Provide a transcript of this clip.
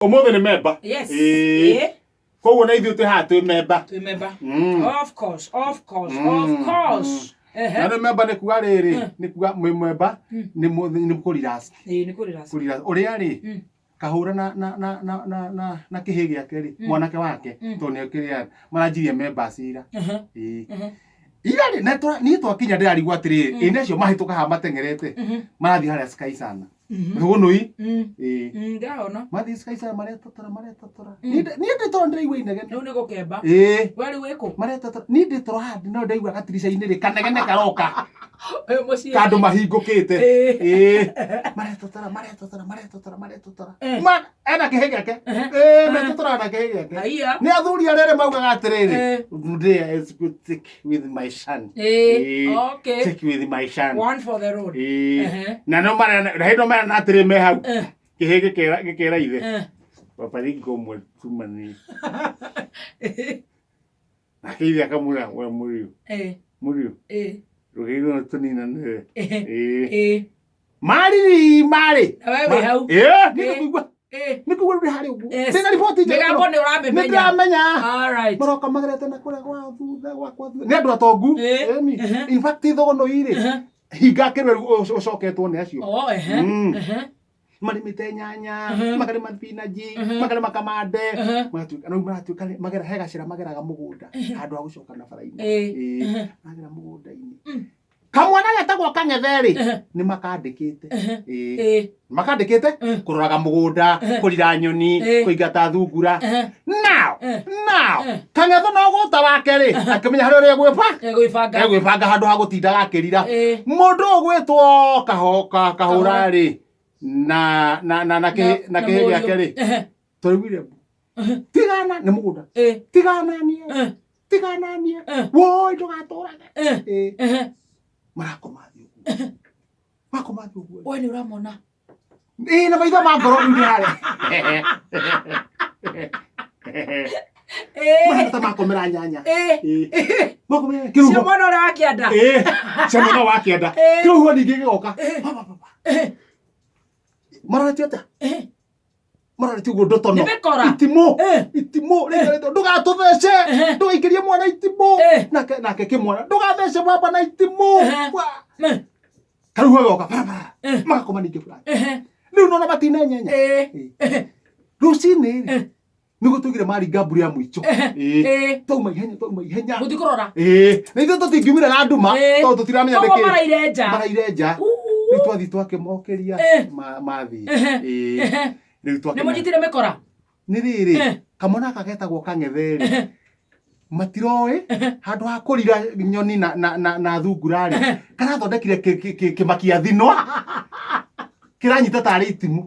Ũmũthĩ nĩ memba. Yes. Ĩĩ. Ĩĩ. Koguo na ithuĩ twĩ haha twĩ memba. Twĩ memba. Of course, of course, of course. Ehe. Na nĩ memba nĩ kuga rĩrĩ, nĩ kuga mwĩ memba nĩ nĩ kũ relax. Ĩĩ, nĩ kũ relax. Kũ relax. Ũrĩa rĩ, kahũra na na na na na na na kĩhĩ gĩake rĩ, mwanake wake, tondũ nĩo kĩrĩa maranjirie members ira. Ehe. Ĩĩ. Ehe. Ira rĩ, na niĩ twakinya ndĩrarigwo atĩrĩrĩ, ĩ nĩ acio mahĩtũka haha mateng'erete, marathiĩ harĩa Sky Sana. Thũgũnũi. Ĩĩ. Ndĩrona. Mathiĩ Sky Sana maretotora maretotora. Niĩ ndĩ toro ndĩraigua inegene. Rĩu nĩ gũkemba. Ĩĩ. We rĩu wĩ kũ? Maretotora. Niĩ ndĩ toro haha no ndaigua gatirica-inĩ rĩ kanegene karoka. Wĩ mũciĩ. Kandũ mahingũkĩte. Ĩĩ. Ĩĩ. Maretotora maretotora maretotora maretotora. Eh. Ma ena kĩhĩ gĩake. Ĩĩ metotora na kĩhĩ gĩake. Haiya. Nĩ athuri arĩa erĩ maugaga atĩrĩrĩ. Eh. Today I speak take with my son. Ĩĩ. Ĩĩ. Okay. Take with my son. One for the road. Ĩĩ. Ehe. Na no mara na hĩndĩ mara atĩrĩ me hau. Eh. Kĩhĩ gĩkera gĩkera ithe. Eh. Baba ringo mwe tuma ni. Nake ithe akamwĩra we mũriũ. Eh. Mũriũ. Eh. Rũhĩ rũno tũninanĩre. Eh. Ĩĩ. Eh. Mariri marĩ. Na we wĩ hau. Ĩĩ, niĩ Ĩĩ. nĩkũigua. Eh. Nĩkũigua rũrĩ harĩa ũguo. Yes. Ndĩna riboti njega Mĩgambo mũno. nĩ ũramĩmenya. Nĩndĩramenya. All right. Maroka magerete na kũrĩa gwa thutha gwakwa thutha. Nĩ andũ atongu. Ĩĩ. Ĩni. Ehe. In fact Thũgũnũi rĩ, Ehe. hinga kĩrweru ũcoketwo nĩ acio. Oh, ehe. Ehe. Marĩmĩte nyanya, Mhm. makarĩma thibinanji, Mhm. makarĩma kamande, Ehe. magatuĩka rĩu maratuĩka nĩ- magera he gacĩra mageraga mũgũnda handũ ha gũcoka na bara-inĩ. Ĩĩ. Ĩĩ. Ehe. Magera mũgũnda-inĩ. Mm. Kamwana getagwo Kang'ethe rĩ, Ehe. nĩ makandĩkĩte. Ehe. Ĩĩ. Ĩĩ. Makandĩkĩte Mm. kũroraga mũgũnda, Ehe. kũrira nyoni, Ĩĩ. kũingata thungura. Ehe. Now, Eh. now, Eh. Kang'ethe no gũta wake rĩ, akĩmenya harĩa ũrĩa egwĩba Egwĩbanga. egwĩbanga handũ ha gũtindaga akĩrira. Ĩĩ. Mũndũ ũgwĩtwo Kahũra rĩ, na na na na kĩhĩ na kĩhĩ mũriũ. gĩake rĩ, Ehe. twaiguire mbu. Ehe. Tigana nĩ mũgũnda. Ĩĩ. Tigana niĩ. Eh. Tigana niĩ. Eh. Woi ndũgatũrage. Eh. Ĩĩ. Ehe. Marakoma thĩ ũguo. Makoma thĩ ũguo. We nĩ ũramona. Ĩĩ na maitho ma ngoro rĩu nĩ harĩa. Ĩĩ. Mahana ta makomera nyanya. Ĩĩ. Ĩĩ. Makomera Cia kĩrũhuho. mwena ũrĩa wa kĩanda. Ĩĩ. Cia mwena wa kĩanda. Ĩĩ. Kĩrũhuho ningĩ gĩgoka. Ĩĩ. Pa, pa, pa, pa. Ehe. Marorete atĩa? Ehe. Marorete ũguo ndotono. Nĩ mĩkora. Itimũ. Eh. Itimũ. Rĩkarĩtwo ndũgatũthece. Ehe. Ndũgaikĩrie mwana itimũ. Eh. Nake nake kĩmwana ndũgathece baba na itimũ. Ehe. Wa. Me. Karũhuho gĩgoka barabara. Eh. Magakoma ningĩ fulani. Ehe. Rĩu nona matinenyenyenya. Ĩĩ. Ĩĩ. Ehe. Rũcinĩ rĩ Eh. nĩguo tũigire maringa mbura ya mũico. Ehe. Ĩĩ. Ĩĩ. Twauma ihenya twauma ihenya. Gũthiĩ kũrora. Ĩĩ. Na ithuĩ tũtingiumire na nduma Ĩĩ. tondũ tũtiramenya Koguo nĩkĩ. maraire nja. Maraire nja. Uu. Rĩu twathiĩ twakĩmokĩria Eh. mathiĩ. Ehe. Ĩĩ. Ehe. Rĩu Nĩ twakĩmera. mũnyitire mĩkora. Nĩ rĩrĩ Eh. kamwana gaka getagwo Kang'ethe rĩ Ehe. matiroĩ handũ ha kũrira nyoni na, na, na, na thungura rĩ karathondekire kĩmakia thino kĩranyita tarĩ itimũ.